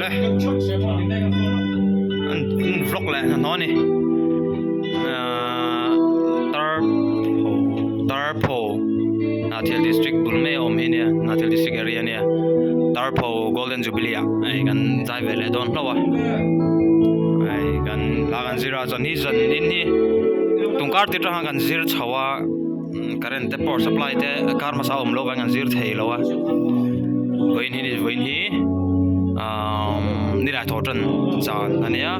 Awle an vlog leh hnahnawh a ni ahh tarpho tarpho Hnahthial district bul mai a awm hi nia Hnahthial district area ania tarpho golden jubilee ah hei kan zai ve leh dawn hlauh a hei kan hla kan zir a chuan hi zan in hi tun kar tir atang khan kan zir chho a current te power supply te kar hmasa a awm loh vangin kan zir thei lo a vawiin hi ni vawiin hi ahh nilai thawh tan zan a nia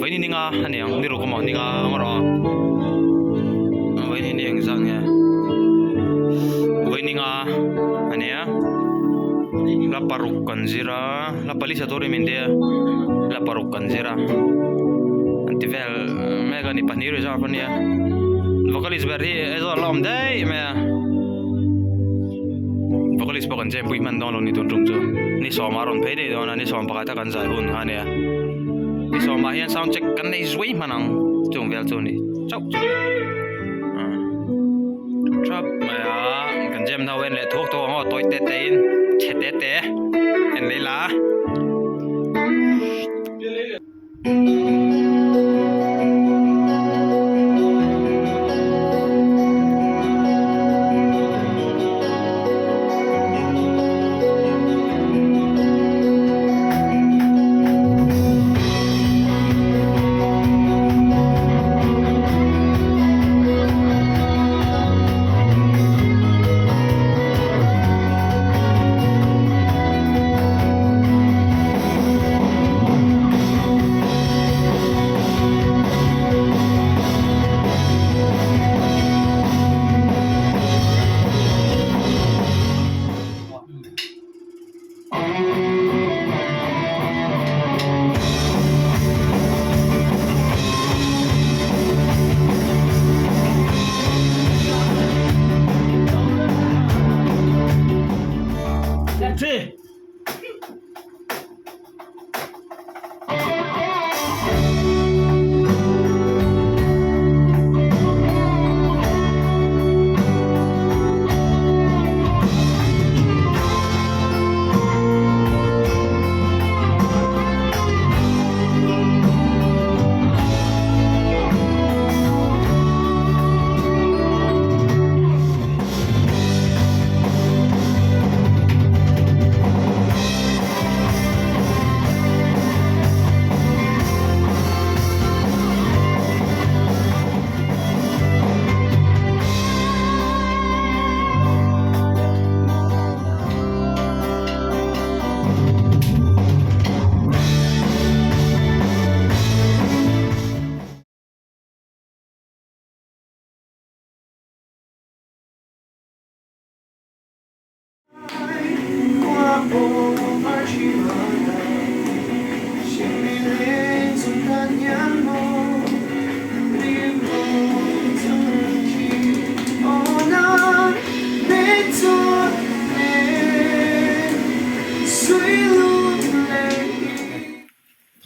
vawiin hi ni nga a ni ang ni ruk emaw ni nga ang erawh a vawiin hi ni eng zat nge vawiin ni nga a nia la paruk kan zir a la pali sa turin min tia la paruk kan zir a an ti vel mek a ni pahnih reserve a nia vocalist ber hi Aizawl a awm daih mai a vocalist pawh kan chenpui hman dawn lo ni tun tum chu ni sawma rawn phei daih dawn a ni sawm pakhat a kan zai hun kha a nia ni sawmah hian sound check kan nei zuai hman ang chung vel chu a ni chauh chu thap mai a kan jam ho en leh thuak thuak ang aw tawi te te in chhe te te en leh la.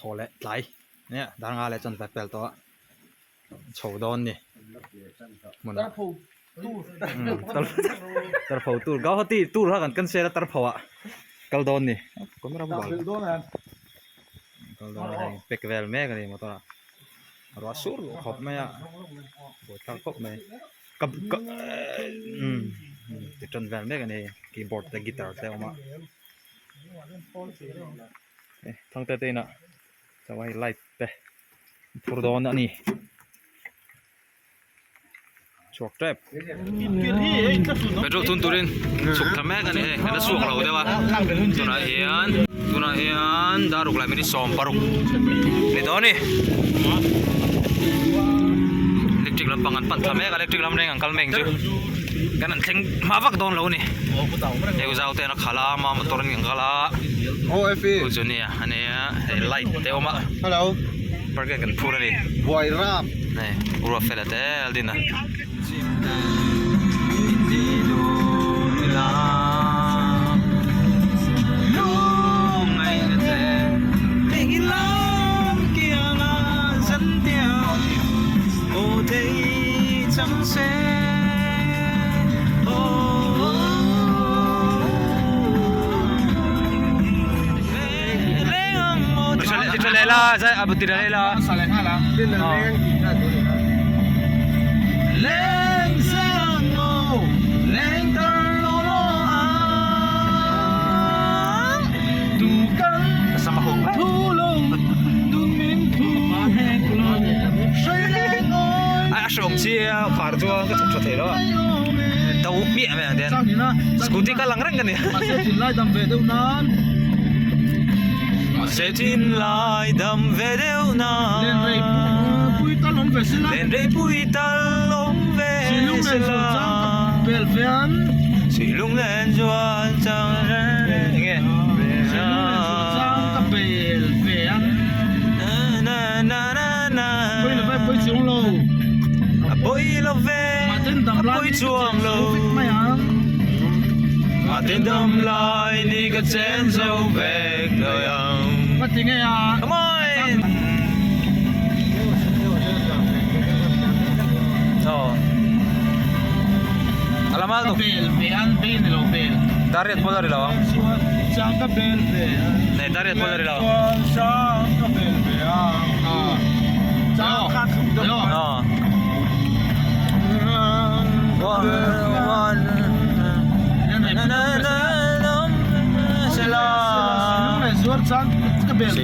Thaw leh tlai nia dar nga leh chuan vai pel tawh a. chho dawn ni hmun ah tarpho tur Guwahati tour kha kan cancel a tarpho ah kal dawn ni kal dawn a hei pack vel mek a ni motor ah ruah sur duh khawp mai a buaithlak khawp mai ka ka umm ti tan vel mek a ni keyboard te guitar te a awm a thangte te inah chuan hei light te. Phur dawn a ni. Chhuak tep. Petrol thun turin chhuk thla mek a ni hei kan la chhuak lo deuh a. Tunah hian tunah hian daruk lai minute 16 ni dawn a ni. Electric lampang an pan thla mek a electric lam reng an kal mek chu kan an thleng hma vak dawn lo a ni. Hei zau te an a khalh a ama motor in an kal a. Chu nia a nia hei light te a awm a. Hello. Park kan phur a ni. Buai rap. Hei ruah fel a tel din a. Ti tha leh la, zai a ti leh la. Sa leh nghal a. Leng sang lo, leng tar lo lo ang. Tu kan thu lo, dun min thu hek lo. Hrei leng awi. Ai a hreawm chi a khar chuan ka chhuk tha thei lo a. Do hmiah mai ang ten. Scooty kal ang reng ka ni. Mahse thinlai dam ve deuh nan. Mahse thinlai dam ve deuh nan. Len rei pui tal awm ve sela. Len rei pui tal awm ve sela. Silung len zual chang ka bel ve an. Silung len zual chang enge. Silung len zual chang ka bel ve an. Na na na na na. Pui lo ve pui chuang lo. A pui lo ve. A pawi chuang lo Mahten dam lai ni ka chen zo vek lo ang Come on! Aw A lama Ka bel ve an bel ni lo bel Dariat pawh a ri lo ang Chang ka bel ve Nei dariat pawh a ri lo Chang ka bel ve a Chang ka thluk deuh Aw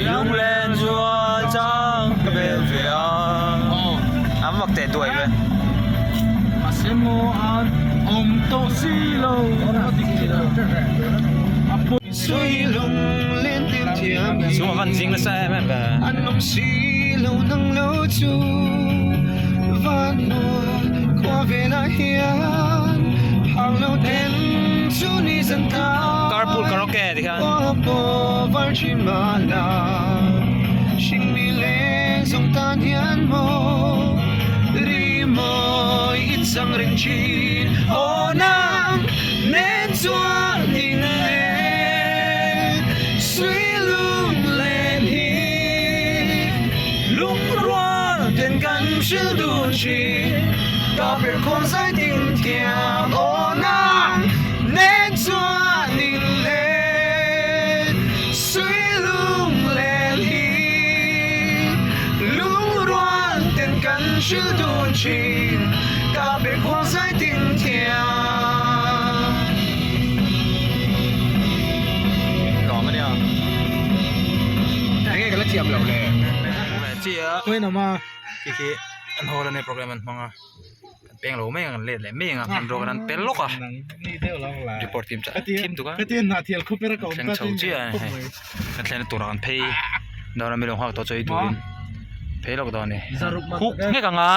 Lunglen zual chang ka bel ve a An vak teh duai ve Chung a van zing nasa em em ve. Carpool karaoke ti khan. Nuam ania. Enge ka la thiam loh le. Chiah khi khi an hall ania program an hmang a kan peng lo mai ang kan let leh mai ang a hmanrua kan an pel lawk a report team chu a thim tuk a thleng chho chiah a hei kan thlen na turah kan phei dawn a mi lo nghak tawh chu ei turin phei lawk dawn a ni huk nghek ang a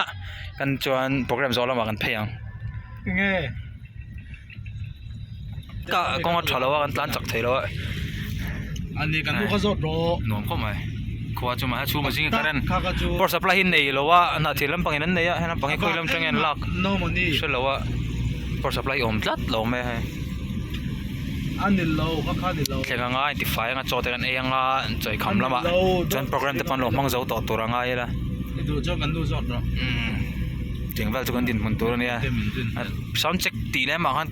kan chuan program zawh lamah kan phei ang. Ka kawng a tha lo a kan tlan chak thei lo a nuam khawp mai khua chu mahse chhung a zing a current power supply hi nei lo a hnah thir lampang in an nei a he lampang hi khawi lam atangin an lak hre lo a power supply awm tlat lo mai a hei thleng anga inti fai anga chaw te kan ei anga chawi kham lamah chuan program te pawh an lo hmang zo tawh tur a ngai ila umm tiang vel chu kan dinhmun tur a nia. Sound check tih leh amah khan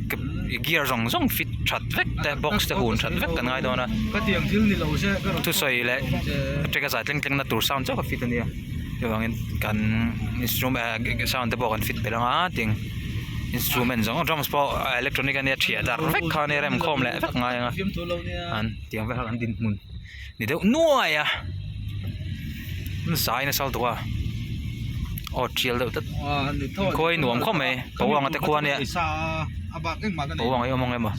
gear zawng zawng fit that vek te box te hun that vek kan ngai dawn a thusawi leh track a zai tleng tleng na tur sound chauh a fit a nia chuvangin kan instrument sound te pawh kan fit belh anga ting instrument zawng drums pawh electronic a nia thiah dar vek kha a nia rem khawm leh vek ngai anga an tiang vel kha kan dinhmun ni deuh nuai a zai nasa lutuk a aw tial deuh tlat khawi nuam khawp mai pawang te khua ania pawang hi awm ang em aw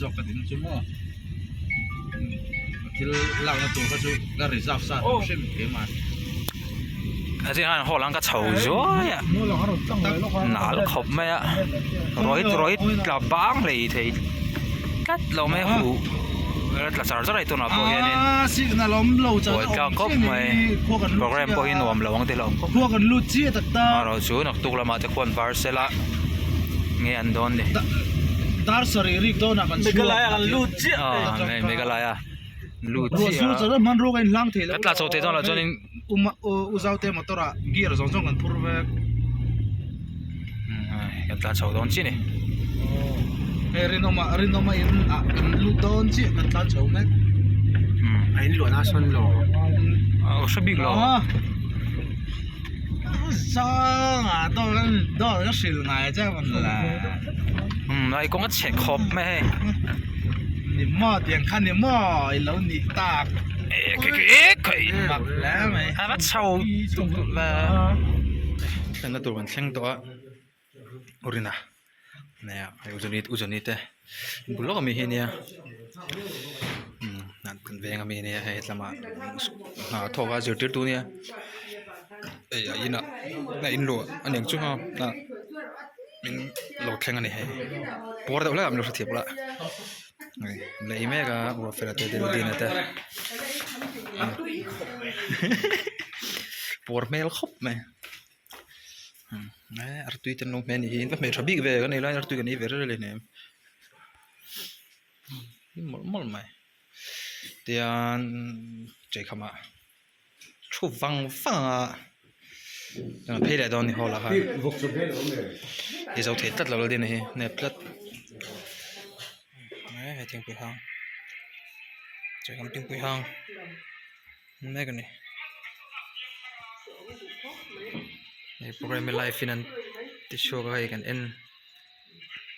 a zing ah hall ang ka chho zuai a nal khawp mai a rawih rawih tla bang hlei thei tlat lo mai a huh tla char char a tunah pawh hianin buai tlak khawp mai program pawh hi nuam lo ang tih hlauh khawp amaherawh chu naktuk lamah te khuan var sela nge an dawn ni Meghalaya lut chiah a ka tla chho thei dawn lo chuanin kan tla chho dawn chiah a ni Ka hre bik lo. Umm ai kawng a chhe khawp mai hei. A va chho thlenna tur kan thleng tawh a Urina nia hei Uzoni Uzoni te bul lawk ami hi ania kan veng ami ania hei hetlamah hna a thawk a zirtirtu ania hei a inah a inluah a niang chu a min lo thleng a ni hei pawr deuh hlek a min lo hrethiam pawh a lei mek a ruahfela te dildin te pawr hmel khawp mai. Artui te an lo hmeh a nih hi ka hmeh tha bik ve ka nei lai artui kan ei ve reng reng em mawlh mawlh mai tian cheikhama thu vang vang a chuan phei leh dawn a ni hall ah khan i zo thei tlat lo la din a hi nep tlat hei thingpui hang cheikham thingpui hang. Mek a ni hei program hi live in an ti chhuak a hei kan en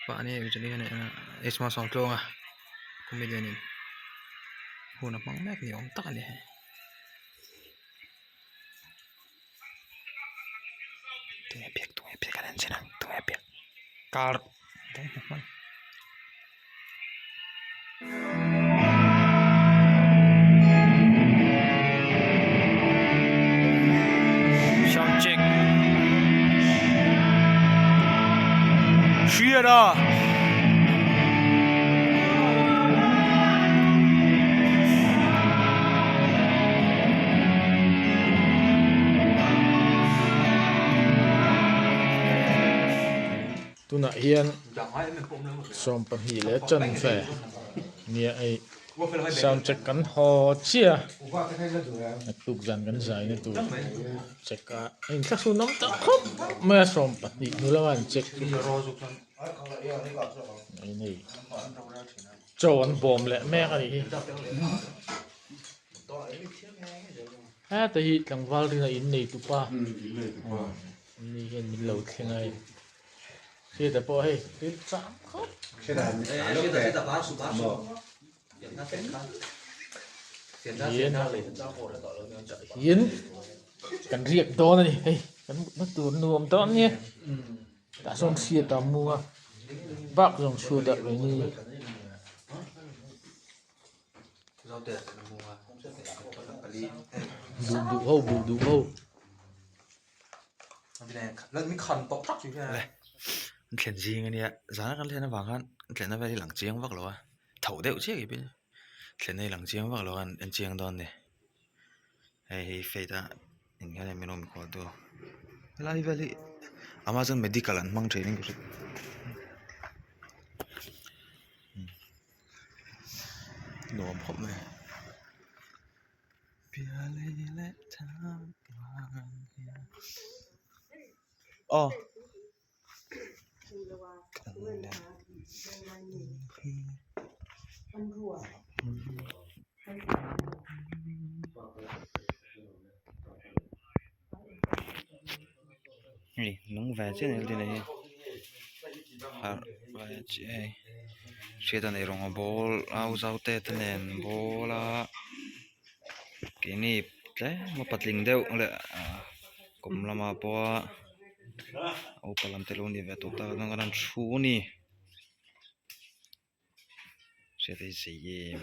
pah a ni hei chuan hian a h malsawmtluanga comedian in hun a hmang mek ni awm tak a ni hei. Tunge biak tunge biak an en chhin a tunge biak car dang hmu hman. Sound check Hriat a. Tunah hian 22 leh chanve nia hei sound check kan haw chiah a tuk zan kan zai na tur check a a inthlahrun awm tak khawp mai a 20 hnu lama an check mai nei chaw an bawm leh mek a nih hi heta hi tlangval ringa innei tupa Ni hian min lo thleng a hei hriata pawh hei thil chang khawp hian hian kan riak dawn a ni hei kan mutna tur nuam dawn nia tah sawn hriata a mu a bak zawng chhuatah keini. Buh duh ho buh duh ho. An thlen zing ania zana kan thlen avang khan an thlenna vel hi lang chiang vak lo a tho deuh chiah kei pawhin thlenna hi lang chiang vak lo a an en chiang dawn a ni hei hi fate a enghian nge min awm kual tu helai vel hi amazon medical an hmang thin in ka hria. Nuam khawp mai. Aw. Hei nung ve chiah a ni tin hei harh ve chiah hei hriat a nei rawng a ball a u zau te te nen ball a keini tlem a patling deuh leh kum lamah pawha upa lam te lo ni ve tawh tak a an thu a ni. Hriat hi zei em.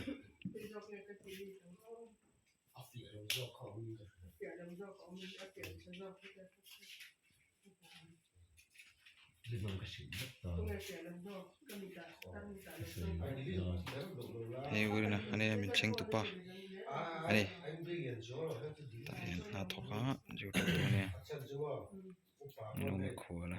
Hei urina a nia min thleng tupa a ni tah hian hna thawk a zirtir tu a nia an lo mikhual a.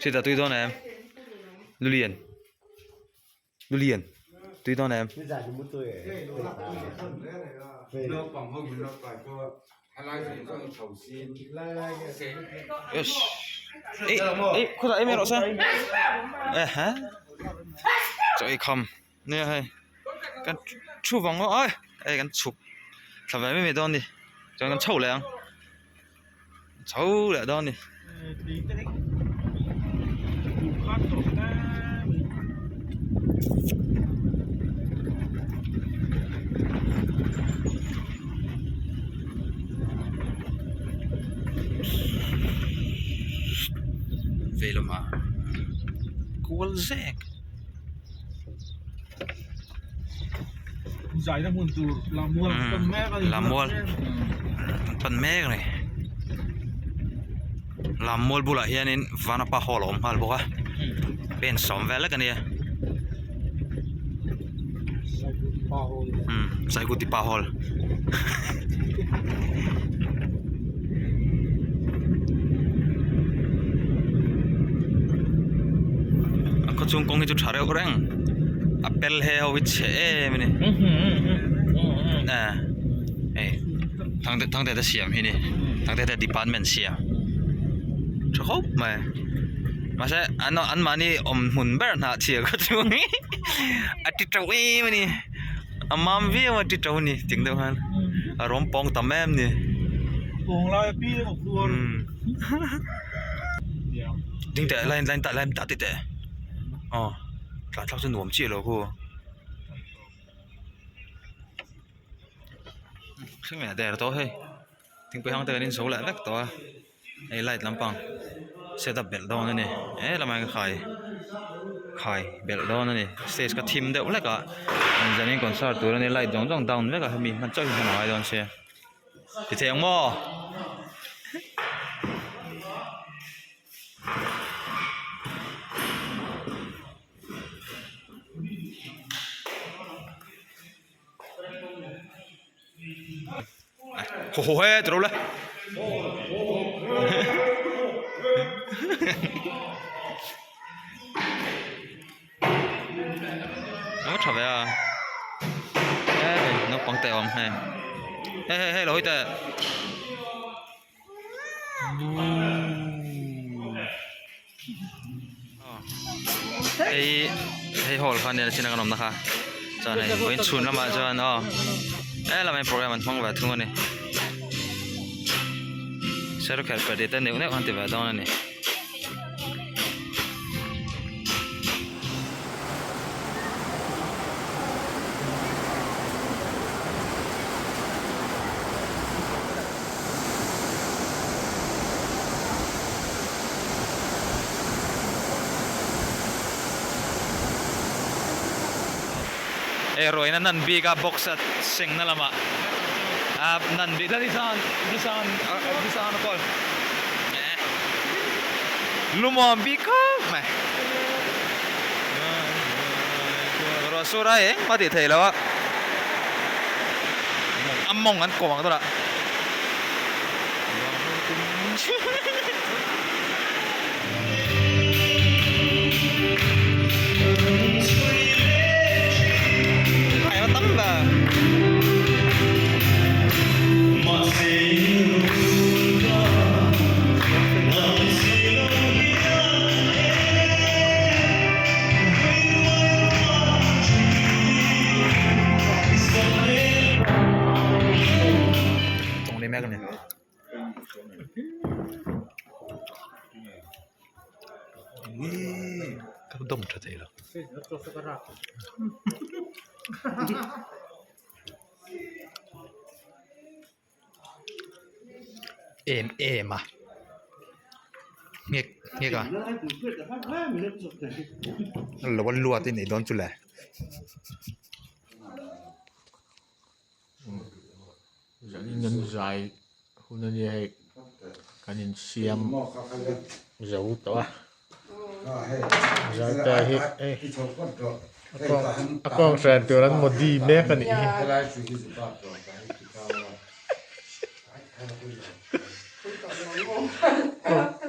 Chutah tui dawn em? Lulian Lulian tui dawn em? Yes. Ih khawtah em erawh se eh ha chaw ei kham nia hei kan thu vang ngawt a hei kan chhuk thla ve mai mai dawn a ni chuan kan chho leh ang chho leh dawn a ni. Vei lamah kual zek. Zaina hmun tur Lammual an pan mek a ni. Lammual an pan mek a ni. Lammual bulah hianin Vanapa Hall a awm nghal bawk a pen sawm vel lek a nia. Saikuti pa hall a khaw chhung kawng hi chu tha reuh reng a pel he ho hi chhe em a ni hei thangte thangte te siam hi ni thangte te department siam tha khawp mai mahse an an mahni awm hmun ber hnah chhiar kha chu a ti teuh em a ni a mam viau a ti teuh a ni ting deuh khan a rawng pawng tam em ni pawng lai a piang a khuar ding teh line line tah line tah ti teh aw tlan thlak chu nuam chiah lo khu thleng leh der tawh hei thingpui hang te kan inzo leh vek tawh a. Hei light lampang set up belh dawn a ni he lamah hian khai khai belh dawn a ni stage kha thim deuh hlek a zanin concert tur a nia light zawng zawng down vek a hemi hman chauh hi hman a ngai dawn sia ti thei ang maw. Haw haw he tiro le nó tha ve a hei naupang te a awm hei hei hei hei lo hawi teh. Hei hei hall kha nia chin a kan awmna kha chuan hei vawiin chhun lamah chuan aw helamah hian program an hmang ve thung a ni serkher pahnih te neuh neuh an ti ve dawn a ni. Hei ruaina nan bik a box a sengna lamah a nan bik lumawm bik khawp mai ruah sur a engmah tih theih loh a a mawng an kawm ang dawrh a. Ka dawm tha thei lo. Em em a nghek nghek a lo a luat i nih dawn chu le. Zanin an zai hun a nia hei kan insiam zo tawh a zai te hi hei a kawng hran tur an modi mek a nih hi.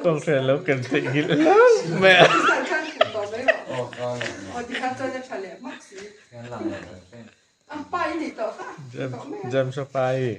Kawng hran lo ken theih nghilh hlauh mai a. James a pa hi.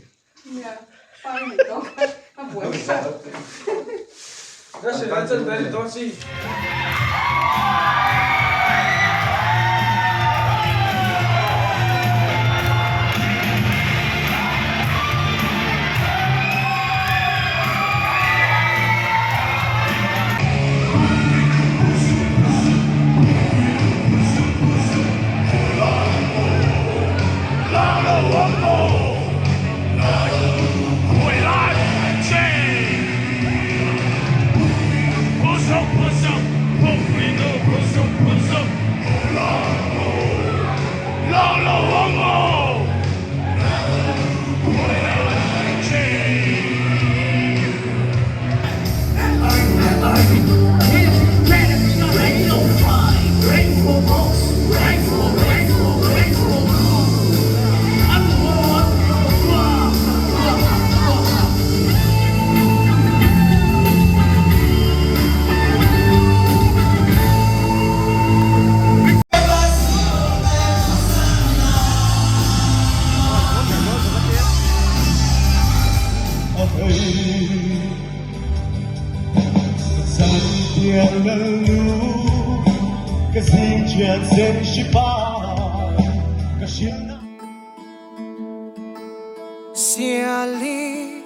Siali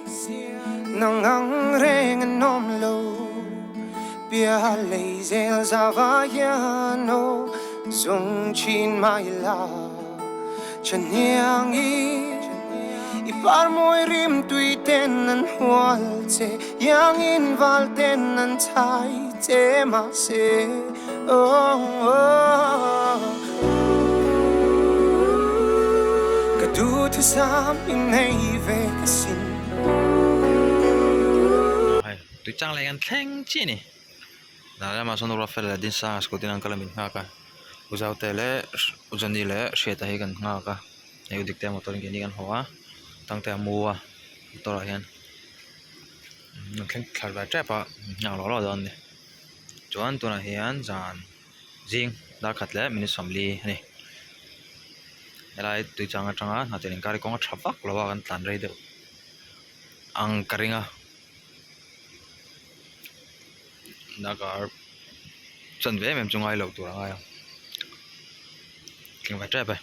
nang ang reng an awm lo Bia lei zel zava hian aw Zung thin mai la Chhaniang i I par mawi rim tui ten an hual che Iang in val ten an chhai che mahse oh oh Ka duhthusam i nei ve ka sin. Hei tui chang leh kan thleng chiah a ni. Dah lamah sawn Ruatfela leh Dinsanga scooty in an kal a min nghak a U Zaute leh U Johnny leh Hriata hi kan nghak a hei U Diktea motor in keini kan haw a Thangtea a mu a motor ah hian an thleng thla ve tep a nghak lawk lawk dawn a ni chuan tunah hian zan zing dar khat leh minute 40 a ni helai tuichang atanga hnathawh inkar hi kawng a tha vak lo a kan tlan rei deuh ang ka ring a. Darkar chanve em em chu ngai lo tur a ngai ang tling ve tep e.